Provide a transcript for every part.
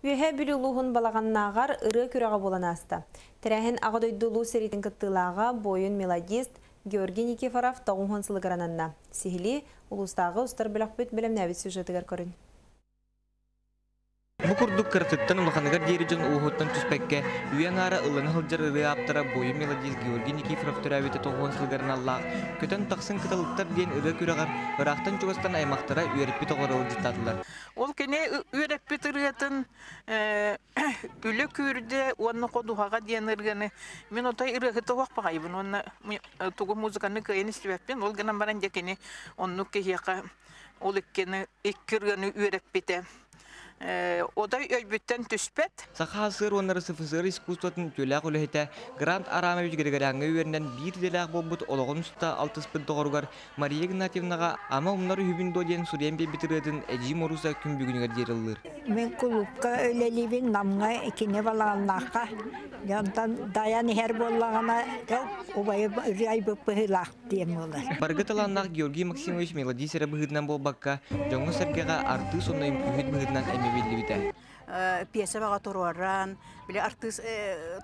Үөһээ Бүлүү улууһун Балаҕаннааҕар ырыа күрэҕэ буолан ааста. Тэрээһин Аҕа дойду Улуу сэриитин кыттыылааҕа, буойун-мелодист Георгий Никифоров 90 сылыгар ананна. Сиһилии улуустааҕы устар бөлөхпүт бэлэмнээбит сюжетыгар көрүн. Бу курдук кыратыттан улаханыгар диэри дьон уоһуттан түспэккэ, үйэ аҥаара ыллана сылдьар ырыа ааптара буойун-мелодист Георгий Никифоров төрөөбүтэ 90 сылыгар аналлаах «Көтөн тахсыҥ кыталыктар» диэн ырыа күрэҕэр ыраахтан-чугастан аймахтара үөрэппит оҕолоро ыалдьыттаатылар. Ол кини үөрэппит ырыатын Үлэ күүрдэ уонна Ходуһаҕа диэн ырыаны мин отой ырыаһыт оһох баҕайыбын уонна тугу музыканы кыайан истибэппин. Ол гынан баран дьэ кини оннук киһиэхэ ол иккини икки ырыаны үөрэппитэ. Отой өйбүттэн түспэт. Саха АССР уонна РСФСР искусствотын үтүөлээх үлэһитэ Грант Арамович Григоряҥҥа үөрэнэн биир идэлээх буолбут олоҕун устата алтыспыт доҕоругар Мария Игнатьевнаҕа «Ама умнар үһүбүн дуо» диэн суруйан биэрбит ырыатын Эдьиий Моруса күн бүгүнүгэр диэри ыллыыр. Мин кулуупка үлэлиибин Намҥа икини Балаҕаннаахха. Дьонтон дайан иһэр буоллаҕына, убайым ырыа айбыт быһыылаах диэн буолар. Барыга талааннаах Георгий Максимович мелодист эрэ быһыытынан буолбакка, дьоҥҥо-сэргэҕэ артыыс уонна үҥкүүһүт быһыытынан эмиэ биллибитэ. Пьеса баҕа туруоран, били артыыс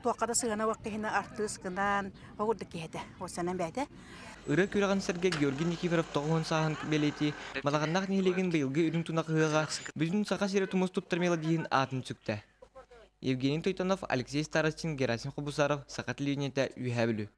туохха да сыһыана уох киһини артыыс гынан, ол курдук киһи этэ. Уоссанан бэйэтэ. Ырыа күрэҕин сэргэ Георгий Никифоров 90 сааһын бэлиэтии Балаҕаннаах нэһилиэгин быйылгы Үрүҥ Тунах ыһыаҕа бүтүн Саха сирэ тумус туттар мелодиһын аатын сүктэ. Евгений Тойтонов, Алексей Старостин, Герасим Хобусаров, Саха телевидениетэ, Үөһээ Бүлүү.